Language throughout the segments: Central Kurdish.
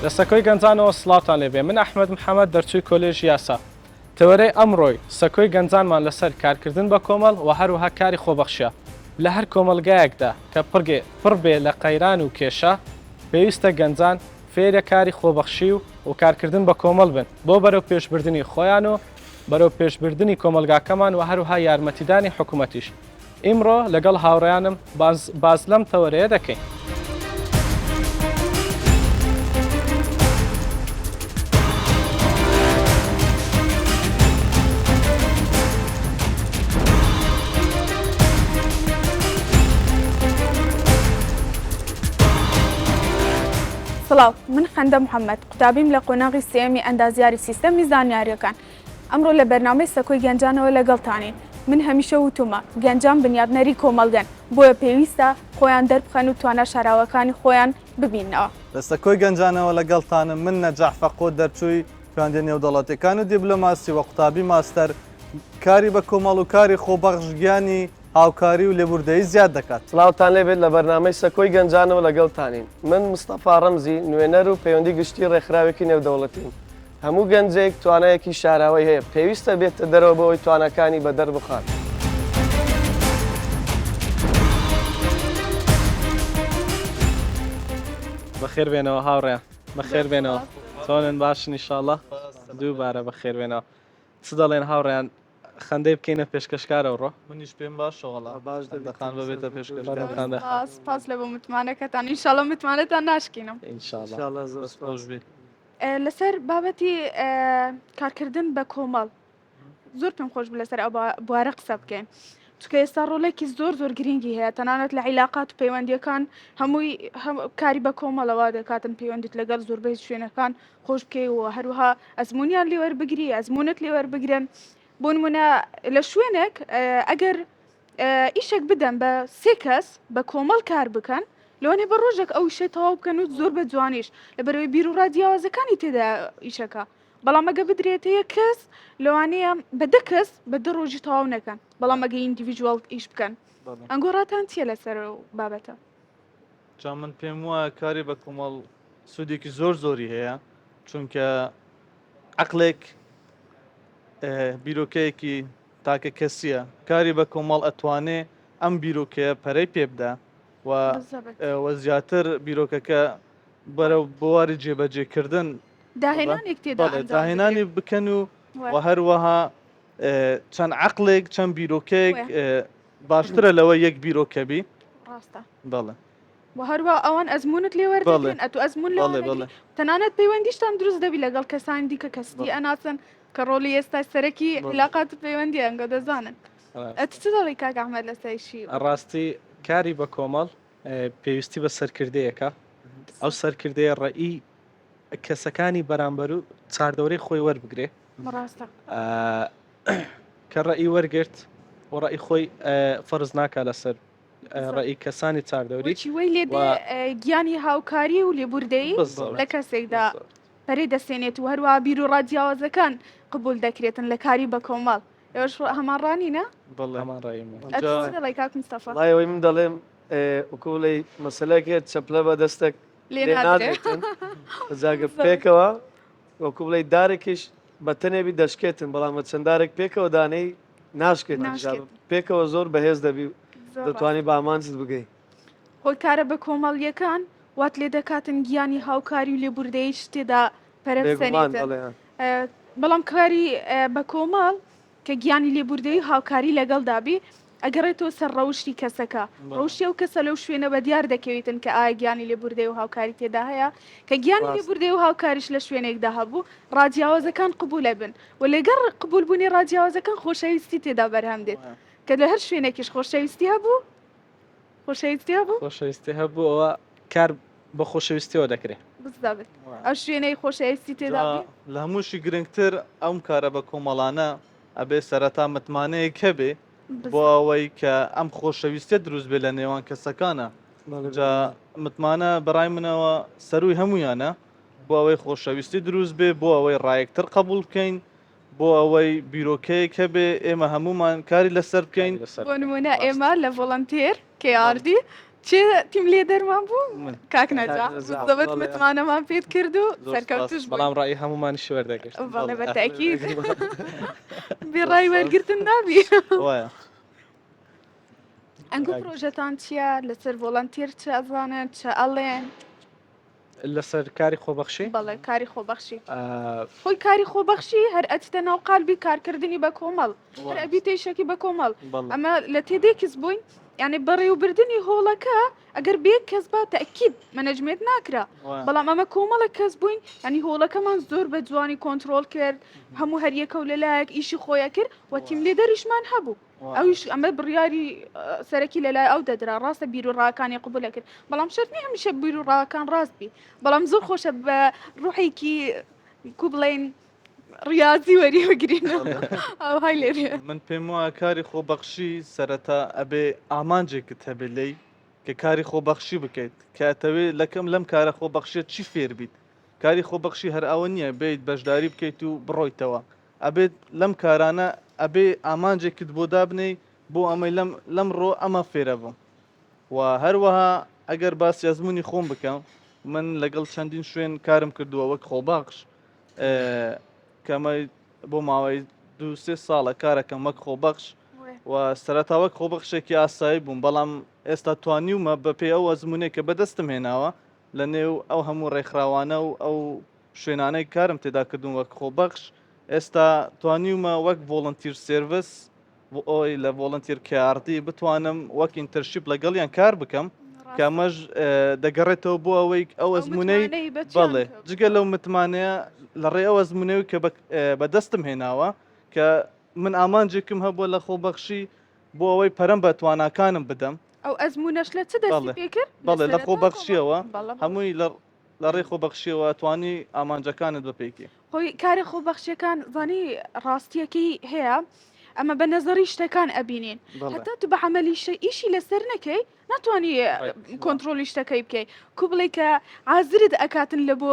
لە سەکۆی گەنجانەوە سڵاوتان لێبێ من ئەحمەد محەمەد دەرچووی کۆلێژی یاسا تەوەرەی ئەمڕۆی سەکۆی گەنجانمان لەسەر کارکردن بە کۆمەڵ و هەروەها کاری خۆبەخشیە لە هەر کۆمەڵگایەکدا کە پڕگێ پڕ بێ لە قەیران و کێشە پێویستە گەنجان فێرە کاری خۆبەخشی و و کارکردن بە کۆمەڵ بن بۆ بەرەو پێشبردنی خۆیان و بەرەو پێشبردنی کۆمەڵگاکەمان و هەروەها یارمەتیدانی حکومەتیش. ئیمڕۆ لەگەڵ هاوڕێیانم باس باس لەم تەوەرەیە دەکەین. سڵاو، من خەندە محەمەد، قوتابیم لە قۆناغی سێیەمی ئەندازیاری سیستەمی زانیارییەکان. ئەمڕۆ لە بەرنامەی سەکۆی گەنجانەوە لەگەڵتانین. من هەمیشە وتومە، گەنجان بنیاتنەری کۆمەڵگەن، بۆیە پێویستە خۆیان دەربخەن و توانا شاراوەکانی خۆیان ببیننەوە. لە سەکۆی گەنجانەوە لەگەڵتانم، من نەجاح فەقۆ، دەرچووی پەیوەندییە نێودەوڵەتییەکان و دیبلۆماسی و قوتابی ماستەر، کاری بە کۆمەڵ و کاری خۆبەخش گیانی هاوکاری و لێبوردەیی زیاد دەکات. سڵاوتان لێبێت لە بەرنامەی سەکۆی گەنجانەوە لەگەڵتانین من مستەفا ڕەمزی نوێنەر و پەیوەندی گشتی ڕێکخراوێکی نێودەوڵەتیم هەموو گەنجێک توانایەکی شاراوەی هەیە پێویستە بێتە دەرەوە بۆ ئەوەی تواناکانی بەدەر بخات. بەخێر بێنەوە هاوڕێیان. بەخێر بێنەوە چۆنن باشن ئیشاڵڵا دووبارە بەخێر بێنەوە چ دەڵێن هاوڕێیان خەندەی بکەینە پێشکەشکار ئەوڕۆ؟ منیش پێم باشە وەڵا باش دەبێت خان ببێتە پێشکەشکار. سپاس سپاس لە بۆ متمانەکەتان ئینشاڵڵا متمانەتان ناشکینم. ئینشاڵڵا ئینشاڵڵا زۆر دەست خۆش سپاس. بێت. لەسەر بابەتی کارکردن بە کۆمەڵ زۆر پێم خۆش بوو لەسەر ئەو بوارە قسە بکەین چونکە ئێستا ڕۆڵێکی زۆر زۆر گرنگی هەیە تەنانەت لە عیلاقات و پەیوەندیەکان هەمووی کاری بە کۆمەڵەوە دەکاتن پەیوەندیت لەگەڵ زۆربەی شوێنەکان خۆش بکەی و هەروەها ئەزمونیان لێوەربگری ئەزمونت لێوەربگرن بۆ نمونە لە شوێنێک ئەگەر ئیشێک بدەن بە سێ کەس بە کۆمەڵ کار بکەن لەوانەیە بە ڕۆژێک ئەو ئیشەی تەواو بکەن و زۆر بە جوانیش لەبەرەوەی بیر و ڕا جیاوازەکانی تێدا ئیشەکە بەڵام ئەگە بدرێتە یەک کەس لەوانەیە بە دە کەس بە دە ڕۆژی تەواو نەکەن بەڵام ئەگە individual ئیش بکەن ئەنگۆ ڕاتان چییە لەسەر بابەتە؟ جا من پێم وایە کاری بە کۆمەڵ سوودێکی زۆر زۆری هەیە چونکە عەقڵێک بیرۆکەیەکی تاکە کەسیە کاری بە کۆمەڵ ئەتوانێ ئەم بیرۆکەیە پەرەی پێ بدا و و زیاتر بیرۆکەکە بەرەو بواری جێبەجێکردن داهێنانێک تێدا داهێنانی بکەن و و هەروەها چەند عەقڵێک چەند بیرۆکەیەک باشترە لەوە یەک بیرۆکە بی ڕاستە بەڵێ و هەروە ئەوان ئەزمونت لێ وەردەگرن ئەتو ئەزمون لێ وەردەگری تەنانەت پەیوەندیشتان دروست دەبی لەگەڵ کەسانی دیکە کەستی ئەناسن کە ڕۆڵی ئێستا سەرەکی عیلاقات و پەیوەندی ئەنگۆ دەزانن ئەتو چ دەڵێی کاک ئەحمەد لەسەر ئیشی ڕاستی کاری بە کۆمەڵ پێویستی بە سەرکردەیەکە ئەو سەرکردەیە ڕەئی کەسەکانی بەرامبەر و چاردەورەی خۆی وەربگرێ ڕاستە کە ڕەئی وەرگرت و ڕەئی خۆی فەرز ناکا لەسەر ڕەئی کەسانی چاردەوری وەچی وەی لێ دێ گیانی هاوکاری و لێبوردەیی لە کەسێکدا پەرەی دەسێنێت و هەروەها بیروڕا جیاوازەکان قبوڵ دەکرێتن لە کاری بە کۆمەڵ. ئێوەش هەمان ڕا نینە؟ بەڵێ هەمان ڕای من. ئەتوو چ دەڵێی کاک مستەفا؟ وەڵای ئەوەی من دەڵێم وەکو بڵێی مەسەلەیەک هەیە چەپلە بە دەستێک لێ نادرێتن جا گەر پێکەوە وەکو بڵێی دارێکیش بە تەنێ بی دەشکێتن بەڵام بە چەند دارێک پێکەوە دانێی ناشکێتن پێکەوە زۆر بەهێز دەبی و دەتوانی بە ئامانجت بگەی. هۆکارە بەکۆمەڵییەکان وات لێ دەکاتن گیانی هاوکاری و لێبوردەییش تێدا پەرە بسەنێتن. بەڵام کاری بەکۆمەڵ کە گیانی لێبوردەیی و هاوکاری لەگەڵدا بی ئەگەڕێتەوە سەر ڕەوشتی کەسەکە، ڕەوشتی ئەو کەسە لەو شوێنە بەدیار دەکەویتن کە ئایا گیانی لێبوردەیی و هاوکاری تێدا هەیە، کە گیانی لێبوردەیی و هاوکاریش لە شوێنێکدا هەبوو ڕاجیاوازەکان قبوڵ ئەبن و لەگەڵ قبوڵبوونی ڕاجیاوازەکان خۆشەویستی تێدا بەرهەم دێت کە لە هەر شوێنێکیش خۆشەویستی هەبوو خۆشەویستی هەبوو خۆشەویستی هەبوو ئەوە کار بە خۆشەویستیەوە دەکرێ. بزەبت ئەو شوێنەی خۆشەویستی تێدا بی. لە هەمووشی گرنگتر ئەم کارە بە کۆمەڵانە ئەبێ سەرەتا متمانەیەک هەبێ بۆ ئەوەی کە ئەم خۆشەویستیە دروست بێ لە نێوان کەسەکانە جا متمانە بەڕای منەوە سەرووی هەموویانە بۆ ئەوەی خۆشەویستی دروست بێ بۆ ئەوەی ڕایەکتر قبوڵ بکەین بۆ ئەوەی بیرۆکەیەک هەبێ ئێمە هەموومان کاری لەسەر بکەین. بۆ نموونە ئێمە لە ڤۆڵەنتێر KRD. چێ team leader مان بوو؟ کاک نەجا زەبت متمانەمان پێت کرد و سەرکەوتش. بەڵام ڕای هەمومانیش وەردەگرت. بەڵێ بە تەئکید. بێ ڕای وەرگرتن نابی. وایە. ئەنگۆ پرۆژەتان چییە لەسەر volunteer چ ئەزانن چ ئەڵێن؟ لەسەر کاری خۆبەخشی؟ بەڵێ کاری خۆبەخشی. خۆی کاری خۆبەخشی هەر ئەچتە ناو قالبی کارکردنی بە کۆمەڵ هەر ئەبیتە ئیشەکی بە کۆمەڵ ئەمە لە TEDx بووین یعنی بەڕێوبردنی هۆڵەکە ئەگەر بێ کەس با تەئکید management ناکرا بەڵام ئەمە کۆمەڵە کەس بووین ینی هۆڵەکەمان زۆر بە جوانی کۆنتترۆل کرد هەموو هەریەکە و لەلایەک ئیشی خۆیە کرد و team leader یشمان هەبوو ئەویش ئەمە بڕیاری سەرەکی لەلای ئەو دەدرا ڕاستە بیر و ڕاکانی قبولە کرد بەڵام شەرت نییە هەمیشە بیر و ڕاکان ڕاست بی بەڵام زۆر خۆشە بە ڕوحێکی کو بڵێن ڕاضی وەریبگرین ئەوهای لێ بێ. من پێم وایە کاری خۆبەخشی سەرەتا ئەبێ ئامانجێکت هەبێ لێی کە کاری خۆبەخشی بکەیت کە ئەتەوێ لەکەم لەم کارە خۆبەخشیە چی فێر بیت کاری خۆبەخشی هەر ئەوە نییە بێیت بەشداری بکەیت و بڕۆیتەوە ئەبێت لەم کارانە ئەبێ ئامانجێکت بۆ دابنێی بۆ ئەمەی لەم لەمڕۆ ئەمە فێرە بم و هەروەها ئەگەر باسی ئەزموونی خۆم بکەم من لەگەڵ چەندین شوێن کارم کردووە وەک خۆبەخش کە ئەمە بۆ ماوەی دو سێ ساڵە کارەکەم وەک خۆبەخش و سەرەتا وەک خۆبەخشێکی ئاسایی بووم بەڵام ئێستا توانیومە بەپێی ئەو ئەزمونێک کە بەدەستم هێناوە لە نێو ئەو هەموو ڕێکخراوانە و ئەو شوێنانەی کارم تێدا کردوون وەک خۆبەخش ئێستا توانیومە وەک volunteer service ئۆی لە Volunteer KRD بتوانم وەک internship لەگەڵیان کار بکەم کە ئەمەش دەگەڕێتەوە بۆ ئەوەی ئەو ئەزمونەی بەڵێ جگە لەو متمانەیە لە ڕێ ئەو ئەزمونەی کە بەدەستم هێناوە کە من ئامانجێکم هەبووە لە خۆبەخشی بۆ ئەوەی پەرم بە تواناکانم بدەم. ئەو ئەزمونەش لە چ دەستی پێکرد؟ بەڵێ لە خۆبەخشیەوە هەمووی لە لە ڕێی خۆبەخشیەوە توانی ئامانجەکانت بپێکی. خۆی کارە خۆبەخشیەکان زانی ڕاستیەکەی هەیە ئەمە بە نەزەڕی شتەکان ئەبینین هەتا تو بە عەمەلی شە ئیشی لەسەر نەکەی ناتوانانی کۆنتترۆلی شتەکەی بکەی کو بڵێ کە عازرت ئەکاتن لە بۆ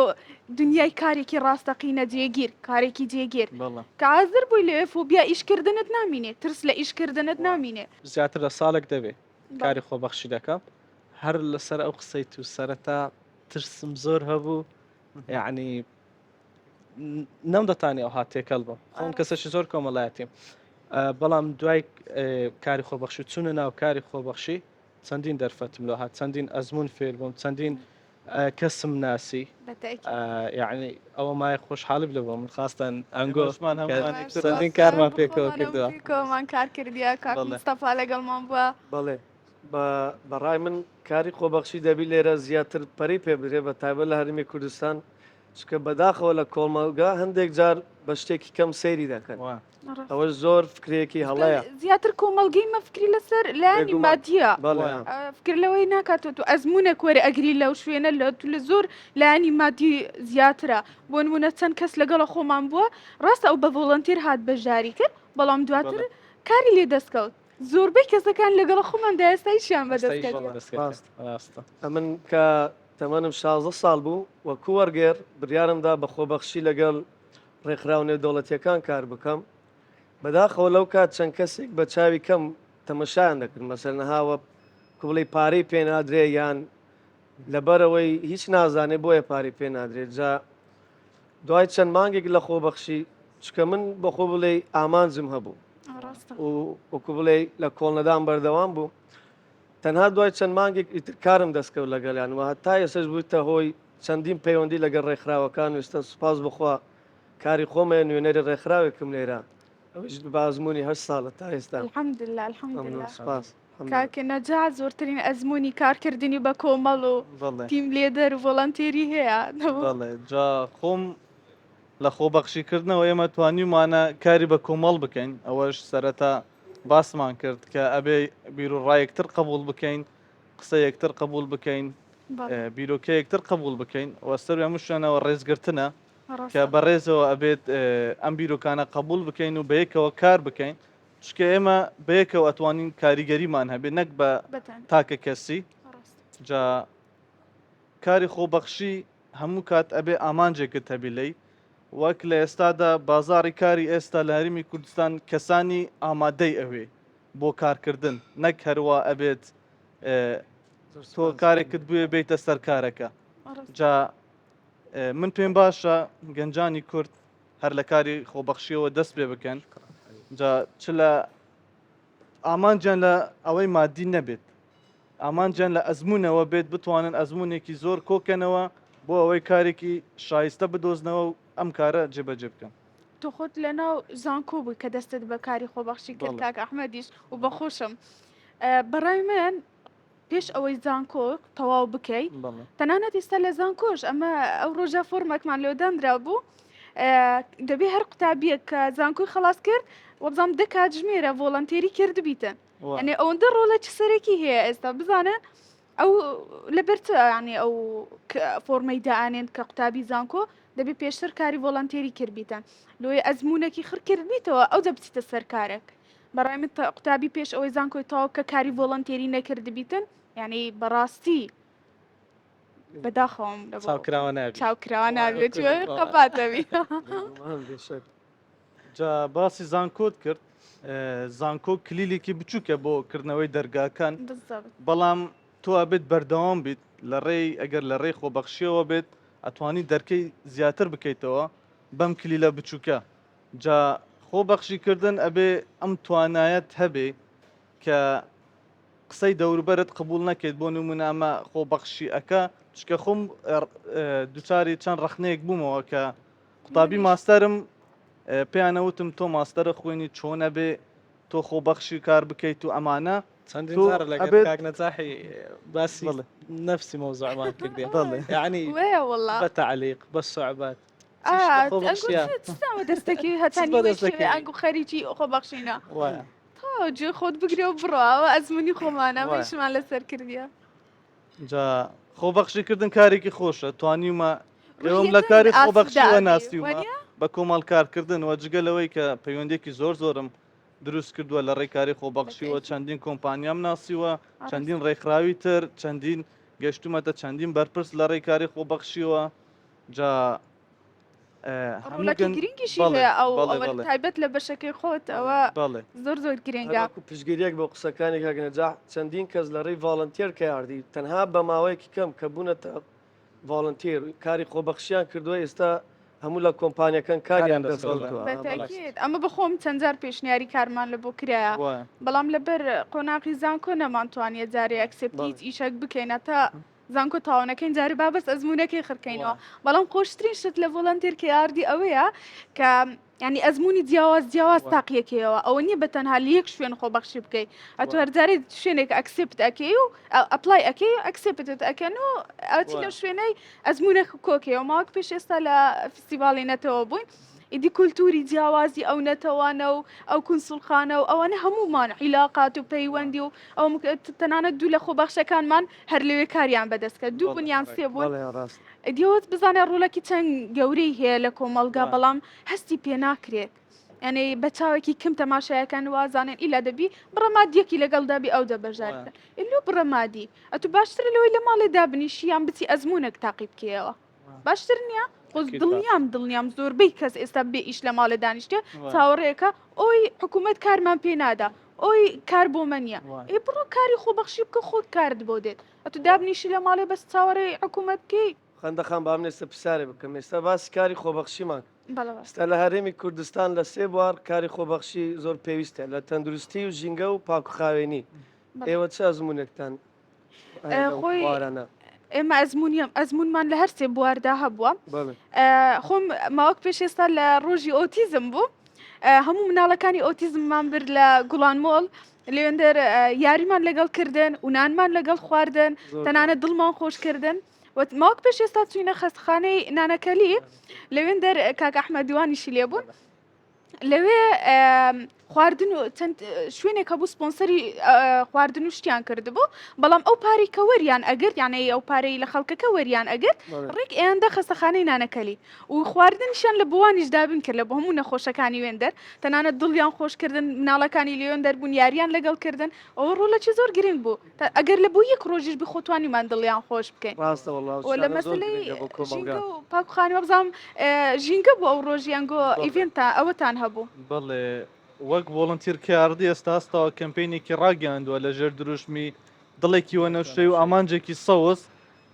دنیای کارێکی ڕاستەقینە جێگیر کارێکی جێگیر کە عازر بووی لەوێ فۆبیا ئیشکردنت نامینێ ترس لە ئیشکردنت نامینێ. زیاتر لە ساڵێک دەبێ کاری خۆبەخشی دەکەم هەر لەسەر ئەو قسەی تو سەرەتا ترسم زۆر هەبوو یعنی نەمدەتانی ئەوها تێکەڵ بم خۆم کەسەکی زۆر کۆمەڵایەتیم بەڵام دوای کاری خۆبەخشی چوونە ناو کاری خۆبەخشی چەندین دەرفەتم لۆ هات چەندین ئەزمون فێر بووم چەندین کەسم ناسی یعنی ئەوە مای خۆشحاڵی لە بۆ من خاستان ئەنگۆ چەندین کارمان پێکەوە کردووە کۆمان کار کردیا کاک مستەفا لەگەڵمان بووە بەڵێ بەڕای من کاری خۆبەخشی دەبی لێرە زیاتر پەرەی پێ بدرێ بە تایبەت لە هەرێمی کوردستان چونکە بەداخەوە لە کۆمەڵگا هەندێک جار بە شتێکی کەم سەیری دەکەن ئەوە زۆر فکرێکی هەڵەیە زیاتر کۆمەڵگەی مە فکری لەسەر لایەنی مادیە فکر لەوەی ناکاتەوە تو ئەزمونێک وەرە ئەگری لەو شوێنە لە تو لە زۆر لایەنی مادی زیاترە بۆ نمونە چەند کەس لەگەڵە خۆمان بووە ڕاستە ئەو بە volunteer هات بەشداری کرد بەڵام دواتر کاری لێ دەستکەوت زۆربەی کەسەکان لەگەڵ خۆماندا ئێستا ئیشیان بەدەست کەوتووە. ڕاستە. ئەمن کە تەمەنم 16 ساڵ بوو وەکو وەرگێڕ بریارم دا بە خۆبەخشی لەگەڵ ڕێکخراوە نێودەوڵەتییەکان کار بکەم. بەداخەوە لەو کات چەند کەسێک بە چاوی کەم تەمەشایان دەکرد مەسەلەن ها وەک بڵێی پارەی پێ نادرێ یان لەبەرئەوەی هیچ نازانێ بۆیە پارەی پێ نادرێت جا دوای چەند مانگێک لە خۆبەخشی چکە من بەخۆ بڵێ ئامانجم هەبوو و وەکو بڵێ لە کۆڵنەدان بەردەوام بوو تەنها دوای چەند مانگێک ئیتر کارم دەستکەوت لەگەڵیان و هەتا ئێستاش بوویتە هۆی چەندین پەیوەندی لەگەڵ ڕێکخراوەکان و ئێستا سوپاس بخوا کاری خۆمەیە نوێنەری ڕێکخراوێکم لێرە ئەویش بە ئەزموونی هەشت ساڵە تا ئێستا الحمدلله الحمدلله سوپاس کاک نەجات زۆرترین ئەزموونی کارکردنی بە کۆمەڵ و team leader و volunteer ی هەیە. بەڵێ جا خۆم لە خۆبەخشی کردنەوە ئێمە توانیومانە کاری بە کۆمەڵ بکەین ئەوەش سەرەتا باسمان کرد کە ئەبێ بیرو ڕای یەکتر قبوڵ بکەین قسە یەکتر قبوڵ بکەین بیرۆکە یەکتر قبوڵ بکەین و سەروی هەموو شوێنەوە ڕێزگرتنە کە بەڕێزەوە ئەبێت ئەم بیرۆکانە قبوڵ بکەین و بەیەکەوە کار بکەین چونکە ئێمە بەیەکەوە ئەتوانین کاریگەریمان هەبێت نەک بە تاکە کەسی جا کاری خۆبەخشی هەموو کات ئەبێ ئامانجێکت هەبی لێی وەک لە ئێستادا بازاری کاری ئێستا لە هەرمی کوردستان کەسانی ئامادەی ئەوێ بۆ کارکردن نەک هەروە ئەبێت. تۆ کارێکت بوێ بیتە سەر کارەکە جا من پێم باشە گەنجانی کورد هەر لە کاری خۆبەخشیەوە دەست پێ بکەن جا چ لە ئامانجیان لە ئەوەی مادی نەبێت ئامانجیان لە ئەزموونەوە بێت بتوانن ئەزموونێکی زۆر کۆکەنەوە بۆ ئەوەی کارێکی شایستە بدۆزنەوە و ئەم کارە جێبەجێ بکەن. تۆ خۆت لەناو زانکۆ بووی کە دەستت بە کاری خۆبەخشی کرد کاک ئەحمەدیش و بەخۆشم بەڕای من پێش ئەوەی زانکۆ تەواو بکەی تەنانەت ئێستا لە زانکۆش ئەمە ئەو ڕۆژە فۆرمێکمان لێ دانرا بوو دەبێ هەر قوتابیەک کە زانکۆی خەڵاس کرد وەبزانام دە کاتژمێرە volunteer ی کردبیتن یعنی ئەوەندە ڕۆڵە چ سەرەکی هەیە ئێستا بزانە ئەو لەبەر چ یعنی ئەو فۆرمەی دائانێن کە قوتابی زانکۆ دەبێ پێشتر کاری volunteer ی کردبیتن لۆیە ئەزمونێکی خڕ کردبیتەوە ئەو دە بچیتە سەر کارێک بەڕای من قوتابی پێش ئەوەی زانکۆی تەواو کە کاری volunteer ی نەکردبیتن یعنی بەڕاستی بەداخەوەم چاوکراوە نابی چاوکراوە نابێت قەپاتەوی جا باسی زانکۆت کرد زانکۆ کلیلێکی بچووکە بۆ کردنەوەی دەرگاکان بەڵام تۆ ئەبێت بەردەوام بیت لە ڕێی ئەگەر لە ڕێی خۆبەخشیەوە بێت ئەتوانی دەرکەی زیاتر بکەیتەوە بەم کلیلە بچووکە جا خۆبەخشی کردن ئەبێ ئەم توانایەت هەبێ کە قسەی دەوروبەرت قبول نەکەیت بۆ نمونە ئەمە خۆبەخشی ئەکە چکە خۆم دوچاری چەند ڕخنەیەک بوومەوە کە قوتابی ماستەرم پێیانە وتم تۆ ماستەرە خوێنی چۆنە بێ تۆ خۆبەخشی کار بکەیت و ئەمانە چەندین جار لەگەڵ کاک نەجاحی باسی نفسی مەوزوعمان کردێ یعنی بە تعلیق بە صعوبات دەستەکی هەتا ئەنگو خەریکی خۆبەخشینە تا جێ خۆت بگرێ و بڕاوە ئەزمموی خۆمانە مەشمان لەسەر کردیە جا خۆبەخشی کردن کارێکی خۆشە توانیومە ئێوەم لە کاری خۆبەخشیوە ناسیومە بە کۆمەڵ کارکردن و جگە لەوەی کە پەیوەندێکی زۆر زۆرم دروست کردووە لە ڕێکاری خۆبەخشیوە چەندین کۆمپانیام ناسیوە چەندین ڕێکخراوی تر چەندین گەشتومەتە چەندین بەرپرس لە ڕێکاری خۆبەخشیوە جا ڕۆڵێکی گرنگیشی هەیە ئەو تایبەت لە بەشەکەی خۆت ئەوە زۆر زۆر گرنگە پشگیریەک بۆ قسەکانی کاک نەجاح چەندین کەس لە ڕێی volunteer KRD تەنها بە ماوەیەکی کەم کە بوونەتە volunteer کاری خۆبەخشیان کردووە ئێستا هەموو لە کۆمپانیەکان کاریان دەستکەوتووە. بەتەکید ئەمە بەخۆم چەند جار پێشنیاری کارمان لە بۆ کرایە بەڵام لەبەر قۆناغی زانکۆ نەمانتوانیە جارێ accept ی هیچ ئیشەک بکەین تا زانکۆ تاوانەکەین جارێ با بەس ئەزموونەکەی خڕکەینەوە بەڵام خۆشترین شت لە volunteer KRD ئەوەیە کە ینی ئەزمموی جیاواز جیاواز تاقیەکەیەوە ئەوە نییە بە تەنها لە یەک شوێن خۆبەخشی بکەیت ئەتو هەرجارێ شوێنێک accept ئەەکەی و apply ئەەکەی accept ت ئەەکەن و ئەچی لەو شوێنەی ئەزمونێک کۆکەیەوە ماوەک پێش ئێستا لە فیستیڤاڵی نەتەوە بووین ئیدی کولتوری جیاوازی ئەو نەتەوانە و ئەو کونسوڵخانە و ئەوانە هەموومان عیلاقات و پەیوەندی و ئەو تەنانەت دوو لە خۆبەخشەکانمان هەر لەوێ کاریان بەدەست کرد دوو بوون یان سێ بوون ئیدی ئەوەت بزانە ڕۆڵێکی چەند گەورەی هەیە لە کۆمەڵگا بەڵام هەستی پێ ناکرێت یعنی بە چاوێکی کم تەماشایەکان وازانن ئیلا دەبی بڕە مادیەکی لەگەڵ دابی ئەو دە بەشدار لۆ بڕە مادی ئەتو باشترە لەوەی لە ماڵێ دابنیشی یان بچی ئەزمونێک تاقی بکەیەوە باشتر نییە؟ خۆز دڵنیام دڵنیام زۆربەی کەس ئێستا بێ ئیش لە ماڵێ دانیشتێ چاوەڕێکە ئۆی حکوومەت کارمان پێ نادا ئۆی کار بۆ مە نییە ئێ بڕۆ کاری خۆبەخشی بکە خۆت کارت بۆ دێت ئەتو دابنیشی لە ماڵێ بەس چاوەڕێی حکوومەت بکەی. خەندە خان با من ئێستا پرسیارێ بکەم ئێستا باسی کاری خۆبەخشیمان کرد ئێستا لە هەرێمی کوردستان لە سێ بوار کاری خۆبەخشی زۆر پێویستە لە تەندروستی و ژینگە و پاکوخاوێنی ئێوە چ ئەزموونێکتان خۆی ئێمە ئەزمونیم ئەزمونمان لە هەرسێ بواردا هەبووە خۆم ماوەک پێش ئێستا لە ڕۆژی ئۆتیزم بوو هەموو مناڵەکانی ئۆتیزممان برد لە گوڵان مۆڵ لێندەر یاریمان لەگەڵ کردن و نانمان لەگەڵ خواردن تەنانەت دڵمان خۆشکردن ماوەک پێش ئێستا چوینە خەستخانەی نانەکەلی لەوێندەر کاک ئەحمەدیوانیشی لێبوون لەوێ خواردن و چەند شوێنێک هەبوو سپۆنسەری خواردن و شتیان کردبوو بەڵام ئەو پارەی کە وەریان ئەگرت یانەی ئەو پارەی لە خەڵکەکە وەریان ئەگرت ڕێک ئەیاندا خەستەخانەی نانەکەلی و خواردنیشیان لە بۆوانیش دابین کرد لە بۆ هەموو نەخۆشەکانی وێندەر تەنانەت دڵیان خۆشکردن مناڵەکانی لێوێندەر بوون یاریان لەگەڵ کردن ئەوە ڕۆڵەکی زۆر گرنگ بوو ئەگەر لە بۆ یەک ڕۆژیش بی خۆ توانیمان دڵیان خۆش بکەین. ڕاستە وەڵا و لە مەسەلەی ژینگە و پاکوخانی وابزانم ژینگە بوو ئەو ڕۆژی ئەنگۆ event تان ئەوەتان هەبوو. بەڵێ وەک Volunteer KRD ئێستا هەستاوە کەمپەینێکی ڕاگەیاندووە لە ژێر دروشمی. دڵێکی وەنەوشەی و ئامانجێکی سەوز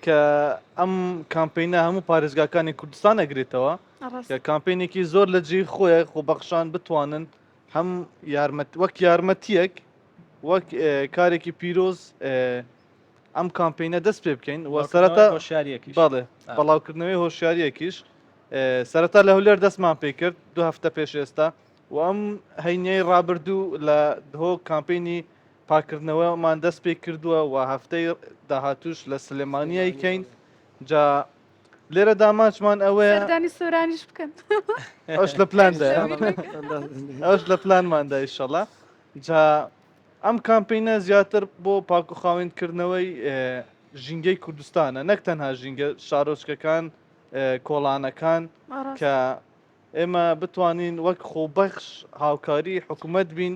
کە ئەم کامپینە هەموو پارێزگاکانی کوردستان ئەگرێتەوە کە کامپینێکی زۆر لە جێی خۆیە خۆبەخشان بتوانن هەم یارمەت وەک یارمەتیەک وەک کارێکی پیرۆز ئەم کامپینە دەست پێ بکەین و سەرەتا هۆشیاریەکی بەڵێ بەڵاوکردنەوەی هۆشیاریەکیش سەرەتا لە هەولێر دەستمان پێ کرد دو هەفتە پێش ئێستا و ئەم هەینیەی ڕابردوو لە دهۆک کامپینی پاکردنەوەمان دەست پێ کردووە و هەفتەی داهاتوش لە سلێمانیای کەین جا لێرە دامانچمان ئەوەیە سەردانی سۆرانیش بکەن ئەوش لە پلاندا ئەوش لە پلانماندا ئیشەڵا جا ئەم کامپینە زیاتر بۆ پاک و خاوێنکردنەوەی ژینگەی کوردستانە نەک تەنها ژینگە شارۆچکەکان کۆڵانەکان کە ئێمە بتوانین وەک خۆبەخش هاوکاری حکوومەت بین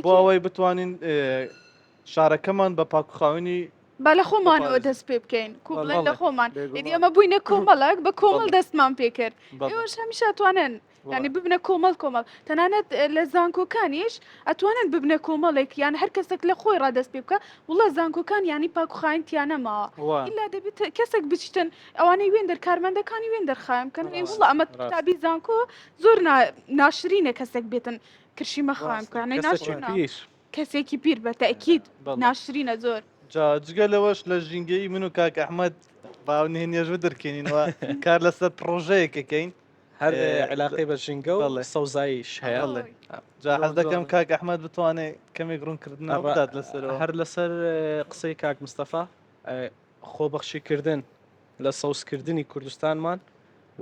بۆ ئەوەی بتوانین شارەکەمان بە پاکوخاوێنی با لە خۆمانەوە دەست پێ بکەین کو بڵێن لە خۆمان ئیدی ئەمە بووینە کۆمەڵک بە کۆمەڵ دەستمان پێ کرد ئێوەش هەمیشە توانن یعنی ببنە کۆمەڵ کۆمەڵ تەنانەت لە زانکۆکانیش ئەتوانن ببنە کۆمەڵێک یان هەر کەسێک لە خۆی ڕادەست پێ بکە وڵە زانکۆکان ینی پاکوخاین تیانەماوە ئیلا دەبێت کەسێک بچیتن ئەوانەی وێن دەر کارمەندەکانی وێن دەرخایم کەن ئەی وڵا ئەمە قوتابی زانکۆ زۆر ناشرینە کەسێک بێتن کرشی مەخایم بکە ناشرینە کەسێکی پیر بە تەئکید ناشرینە زۆر. جا جگە لەوەش لە ژینگەیی من و کاک ئەحمەد با ئەو نهێنیەش بدرکێنینەوە کار لەسەر پڕۆژەیەک ئەکەین هەر علاقەی بە ژینگە و سەوزاییش هەیە. جا حەز دەکەم کاک ئەحمەد بتوانێت کەمێک ڕوونکردنەوە بدات لەسەرەوە. هەر لەسەر قسەی کاک مستەفا خۆبەخشیکردن لە سەوزکردنی کوردستانمان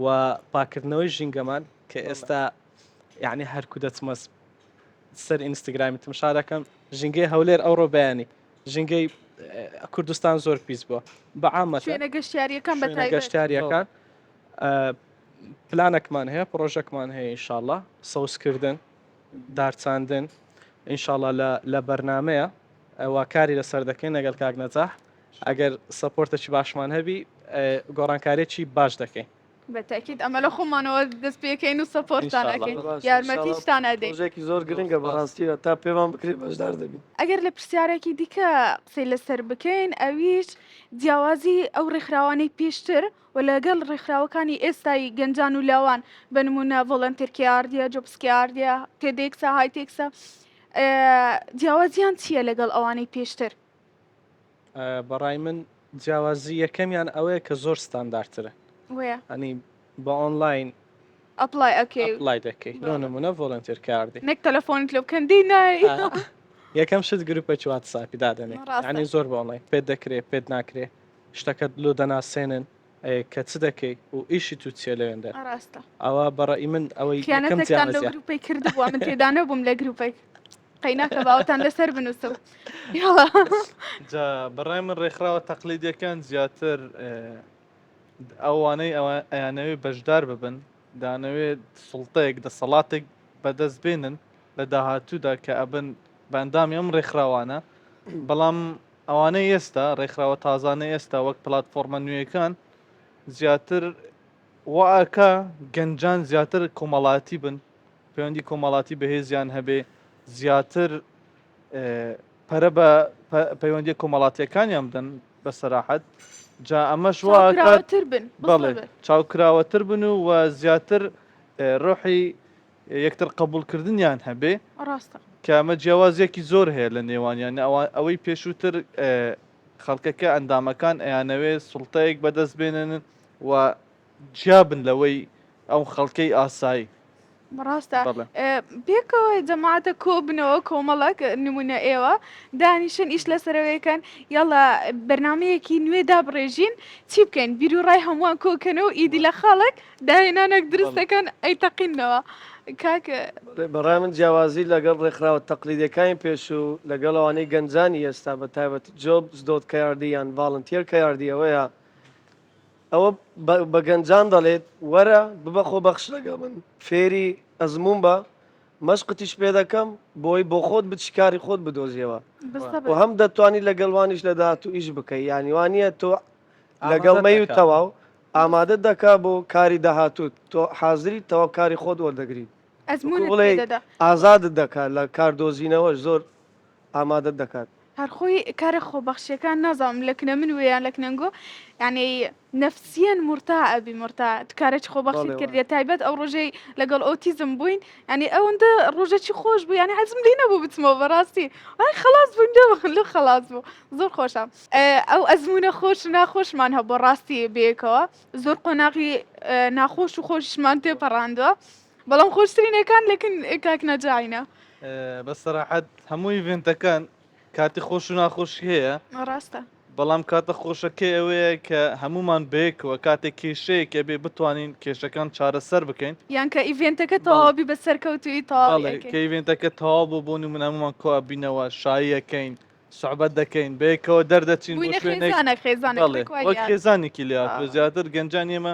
و پاکردنەوەی ژینگەمان کە ئێستا یعنی هەرکو دەچمە سەر ئینستاگرامی تمشا دەکەم ژینگەی هەولێر ئەوڕۆ بەیانی ژینگەی کوردستان زۆر پیس بووە بە عامە شوێنە گەشتیاریەکان بە شوێنە گەشتیاریەکان پلانەکمان هەیە پرۆژەکمان هەیە ئینشاءاللە سەوزکردن دارچاندن ئینشاءاللە لە لە بەرنمەیە ئەوە کاری لەسەر دەکەین لەگەڵ کاک نەجاح ئەگەر support ێکی باشمان هەبی گۆڕانکاریی باش دەکەین. بە تەئکید ئەمە لە خۆمانەوە دەست پێکەین و support تان ئەکەین یارمەتیشتان ئەدەین. پرۆژەیەکی زۆر گرنگە بەڕاستی تا پێمان بکرێت بەشدار دەبین. ئەگەر لە پرسیارێکی دیکە قسەی لەسەر بکەین ئەویش جیاوازی ئەو ڕێکخراوانەی پێشتر و لەگەڵ ڕێکخراوەکانی ئێستای گەنجان و لاوان بە نمونە Volunteer KRD یە Jobs KRD یە TEDx ە هایتێکسە جیاوازیان چییە لەگەڵ ئەوانەی پێشتر؟ بەڕای من جیاوازی یەکەمیان ئەوەیە کە زۆر ستاندارترن ئەنی بە ئۆنلاین apply ئەکەی apply دەکەی لۆ نمونە Volunteer KRD نەک تەلەفۆنت لۆ بکەن دێی نای یەکەم شت گروپێکی واتساپی دادەنێ ینی زۆر بە ئۆنلاین پێت دەکرێ پێت ناکرێ شتەکەت لۆ دەناسێنن کە چ دەکەی و ئیشی تو چیە لەوێندە ڕاستە ئەوە بەڕئی من ئەوەی یەکەم خیانەتێکتان لەو جیاوازیە گروپەی کردبووە من تێدا نەبووم لە گروپێک قەیناکە باوەتان لەسەر بنووسم یاڵا. جا بەڕای من ڕێکخراوە تەقلیدیەکان زیاتر ئەوانەی ئەیانەوێ بەشدار ببن دانەوێت سوڵتەیەک دەسەڵاتێک بەدەست بێنن لە داهاتوودا کە ئەبن بە ئەندامی ئەم ڕێکخراوانە بەڵام ئەوانەی ئێستا ڕێکخراوە تازانە ئێستا وەک پلاتفۆرمە نوێیەکان زیاتر وائەکا گەنجان زیاتر کۆمەڵاتی بن پەیوەندی کۆمەڵاتی بەهێزیان هەبێ زیاتر پەرە بە پەیوەندیە کۆمەڵاتیەکانیان بدەن بە سەراحەت جا ئەمەش چاوکراوەتر بن بەڵێ چاوکراوەتر بن و و زیاتر ڕۆحی یەکتر قبولکردنیان هەبێ ڕاستە کە ئەمە جیاوازیەکی زۆر هەیە لە نێوانیان ئەوەی پێشووتر خەڵکەکە ئەندامەکان ئەیانەوێ سوڵتەیەک بەدەست بێنن و جیابن لەوەی ئەو خەڵکەی ئاسایی. ڕاستە پێکەوە جەماعەتە کۆبنەوە کۆمەڵک نمونە ئێوە دانیشن ئیش لەسەرەوەیەکەن یاڵا بەرنمەیەکی نوێ دابڕێژین چی بکەین بیر و ڕای هەمووان کۆکەنەوە ئیدی لە خەڵک داهێنانێک دروست دەکەن ئەی تەقینەوە کاک. بەڕای من جیاوازی لەگەڵ ڕێکخراوە تەقلیدیەکانی پێشوو لەگەڵ ئەوانەی گەنجانی ئێستا بە تایبەتی Jobs dot KRD یان Volunteer KRD ئەوەیە ئەوە بە گەنجان دەڵێت وەرە ببە خۆبەخش لەگەڵ من فێری ئەزموون بە مەشقتیش پێ دەکەم بۆی بۆ خۆت بچی کاری خۆت بدۆزیەوە و هەم دەتوانی لەگەڵ وانیش لە داهاتوو ئیش بکەی یانی وانە تۆ لەگەڵ مەی و تەواو ئامادە دەکا بۆ کاری داهاتوو تۆ حازری تەواو کاری خۆت وەردەگریت ئەزموونت پێ دەدا ئازادت دەکات لە کار دۆزینەوەش زۆر ئامادەت دەکات. هەر خۆی کارە خۆبەخشیەکان نازانم لە کنە من وێ یان لە کنەنگۆ یعنی نەفسیەن مورتا ئەبی مورتا تو کارێکی خۆبەخشیت بەڵێ کردیە تایبەت ئەو ڕۆژەی لەگەڵ ئۆتیزم بووین یعنی ئەوەندە ڕۆژێکی خۆش بوو یعنی حەزم لێ نەبوو بچمەوە بەڕاستی ئای خەڵاس بووین لۆ لۆ خەڵاس بوو زۆر خۆشە ئەو ئەزموونە خۆش و ناخۆشمان هەبوو ڕاستی بەیەکەوە زۆر قۆناغی ناخۆش و خۆشمان تێپەڕاندووە بەڵام خۆشترینەکان لەکن کاک نەجاینە. بە سەراحەت هەموو event ەکان کاتی خۆش و ناخۆشی هەیە. ڕاستە. بەڵام کاتە خۆشەکەی ئەوەیە کە هەموومان بەیەکەوە کاتێک کێشەیەک ئەبێ بتوانین کێشەکان چارەسەر بکەین. یان کە event ەکە تەواو بی بە سەرکەوتوویی تەواوی بەڵێ ئەکەین. کە event ەکە تەواو بوو بۆ نموونە هەموومان کۆ ئەبینەوە شایی ئەکەین سوعبەت دەکەین بەیەکەوە دەردەچین بۆ بووینە شوێنێک خێزانێک خێزانێک بەڵێ ڕێک وای وەک لێهاتووە. خێزانێکی لێهاتووە زیاتر گەنجانی ئێمە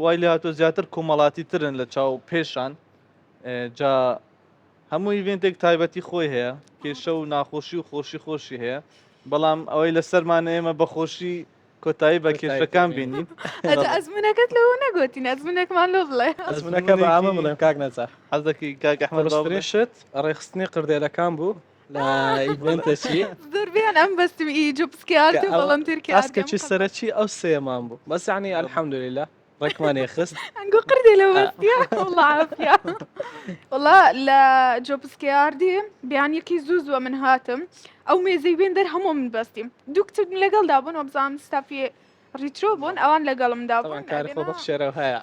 وای لێهاتووە زیاتر کۆمەڵاتی ترن لە چاو پێشان جا هەموو event ێک تایبەتی خۆی هەیە کێشە و ناخۆشی و خۆشی خۆشی هەیە بەڵام ئەوەی لەسەرمانە ئێمە بەخۆشی کۆتایی بە کێشەکان بینین ئەجا ئەزمونەکەت لەوە نەگوتین ئەزمونێکمان لۆ بڵێ ئەزمونەکە بە ئامە بڵێم کاک نەجار حەز دەکەی کاک ئەحمەد با بڵێ؟ قورسترین شت ڕێکخستنی قردێلەکان بوو لە event ەچی زۆربیان ئەم بەستم ئی جوبسکیارتی و volunteer task ەکی سەرەکی ئەو سێمان بوو بەس یعنی الحمدلله ڕێکمان خست ئەنگۆ قردێ لە بەستیە والله عافیە والله لە جۆبسکیاردی بیانیەکی زوو زووە من هاتم ئەو مێزەی وێن دەر هەموو من بەستیم دوو کچ لەگەڵدا بوون وەبزانم ستافی ڕیترۆ بوون ئەوان لەگەڵمدا طبعا بوون کاری خۆ بەخشێرەوە هەیە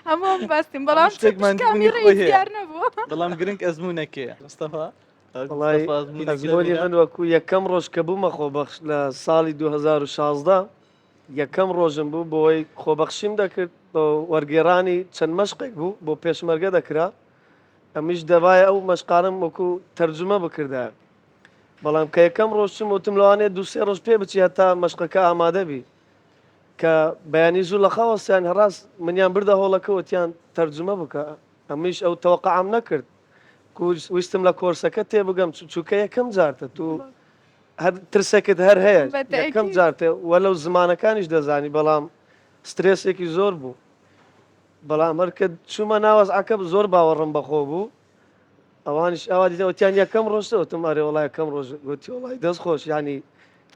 هەمووم بەستیم بەڵام شتێک ماندووبوونی کامی خۆی هەیە. دیار نەبوو بەڵام گرنگ ئەزمونەکەیە مستەفا وەڵای ئەزموونی من وەکو یەکەم ڕۆژ کە بوومە خۆبەخش لە ساڵی 2016 یەکەم ڕۆژم بوو بۆی خۆبەخشیم دەکرد بە وەرگێڕانی چەند مەشقێک بوو بۆ پێشمەرگە دەکرا ئەمیش دەبایە ئەو مەشقانم وەکو تەرجومە بکردایە بەڵام کە یەکەم ڕۆژ چووم وتم لەوانەیە دوو سێ ڕۆژ پێ بچی هەتا مەشقەکە ئامادە بی کە بەیانی زوو لە خەو هەستیان هەڕاست منیان بردە هۆڵەکە وتیان تەرجومە بکە ئەمیش ئەو تەوەقعام نەکرد ویستم لە کۆرسەکە تێبگەم چووکە یەکەم جارتە تو هەر ترسێکت هەر هەیە یەکەم جارتە وە لەو زمانەکانیش دەزانی بەڵام سترێسێکی زۆر بوو بەڵام هەر کە چوومە ناوەزعەکە زۆر باوەڕم بەخۆ بوو ئەوانیش ئاوا دیتن وتیان یەکەم ڕۆژ وتم ئەرێ وەڵا یەکەم ڕۆژ گوتی وەڵای دەست خۆش یانی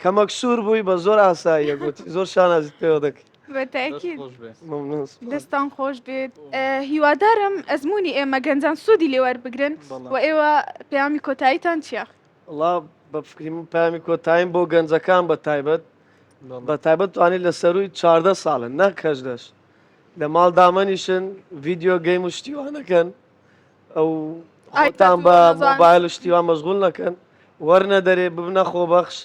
کەمەک سوور بووی بە زۆر ئاساییە گوتی زۆر شانازیت پێوە دەکەی بە تاکید ممنون سوپاس. دەستان خۆش بێت هیوادارم ئەزموونی ئێمە گەنجان سوودی لێ وەربگرن و ئێوە پەیامی کۆتاییتان چییە؟ وەڵا بە فکری من پەیامی کۆتاییم بۆ گەنجەکان بە تایبەت بە تایبەت توانی لە سەرووی 14 ساڵن نەک هەژدەش لە ماڵ دامەنیشن video game و شتی وا نەکەن ئەو خۆتان بە مۆبایل و شتی وا مەشغول نەکەن وەرنە دەرێ ببنە خۆبەخش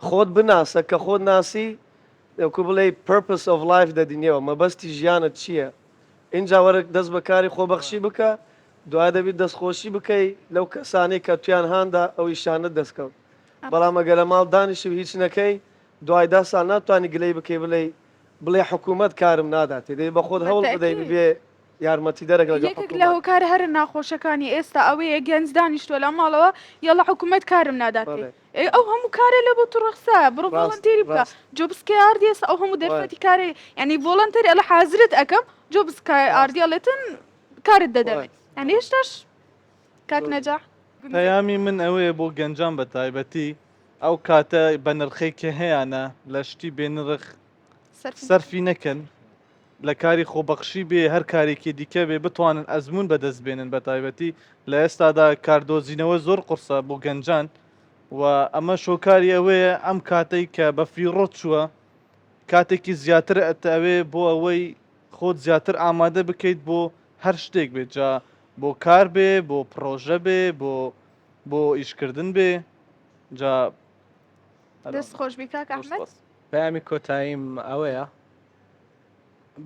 خۆت بناسە کە خۆت ناسی وەکو بڵێی purpose of life دەدینیەوە مەبەستی ژیانت چییە ئینجا وەرە دەست بە کاری خۆبەخشی بکە دوای دەبیت دەستخۆشی بکەی لەو کەسانەی کە تویان هاندا ئەو ئیشانەت دەستکەوت بەڵام ئەگەر لە ماڵ دانیشی و هیچ نەکەی دوای ده ساڵ ناتوانی گلەی بکەی بڵێی بڵێ حکوومەت کارم ناداتێ دەبی بە خۆت هەوڵ بدەی ببێ یارمەتیدەرێک لەگەڵ یەکێک لە حکوومەت. هۆکارە هەرە ناخۆشەکانی ئێستا ئەوەیە گەنج دانیشتووە لە ماڵەوە یەڵا حکوومەت کارم ناداتێ بەڵێ. ئێ ئەو هەموو کارە لە بۆ تو ڕەخسایە بڕۆ ڕاست volunteer ی بکە ڕاست Jobs KRD ئێستا ئەو هەموو وایە. دەرفەتی کارەی یانی volunteer ی ئەڵێ حازرت ئەکەم Jobs ڕاست KRD ئەڵێتن کارت دەدەمێ وایە. یانی هێشتاش کاک زۆر نەجاح. پەیامی من ئەوەیە بۆ گەنجان بە تایبەتی ئەو کاتە بەنرخەی کە هەیانە لە شتی بێنرخ سەرفی سەرفی نەکەن لە کاری خۆبەخشی بێ هەر کارێکی دیکە بێ بتوانن ئەزموون بەدەست بێنن بە تایبەتی لە ئێستادا کاردۆزینەوە زۆر قورسە بۆ گەنجان و ئەمە شۆکاری ئەوەیە ئەم کاتەی کە بە فیڕۆ چووە کاتێکی زیاتر ئەتەوێ بۆ ئەوەی خۆت زیاتر ئامادە بکەیت بۆ هەر شتێک بێت جا بۆ کار بێ بۆ پڕۆژە بێ بۆ بۆ ئیشکردن بێ جا دەست خۆشبی کاک ئەحمەد. پەیامی کۆتاییم ئەوەیە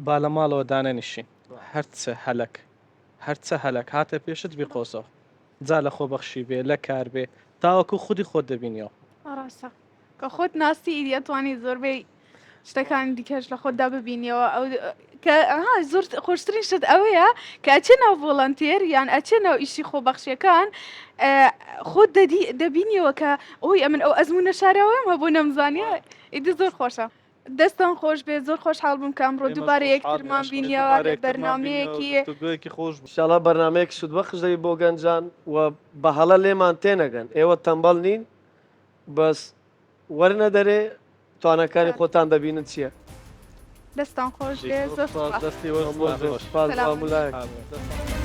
با لە ماڵەوە دانەنیشین هەرچ هەلەک هەرچە هەلەک هاتە پێشت بیقۆزەوە جا لە خۆبەخشی بێ لە کار بێ تاوەکو خودی خۆت دەبینیەوە. ڕاستە کە خۆت ناسی ئیدی ئەتوانی زۆربەی شتەکانی دیکەش لە خۆتدا ببینیەوە ئەو کە ها زۆر خۆشترین شت ئەوەیە کە ئەچێ ناو volunteer یان ئەچێ ناو ئیشی خۆبەخشیەکان خۆت دەدی دەبینیەوە کە ئۆی ئەمن ئەو ئەزمونە شاراوەم هەبوو نەمزانیە ئیدی زۆر خۆشە. دەستتان خۆش بێت زۆر خۆشحاڵ بووم کە ئەمڕۆ دووبارە یەکترمان بینیەوە لە بەرنامەیەکی. ئیشاڵا بەرنامەیەکی سوودبەخش دەبی بۆ گەنجان و بە هەڵە لێمان تێنەگەن ئێوە تەمبەڵ نین. بەس وەرنە دەرێ تواناکانی خۆتان دەبینن چییە. دەستان خۆش بێ زۆر سوپاس. دەستی وەش سوپاس بۆ هەموو لایەک. ئامین.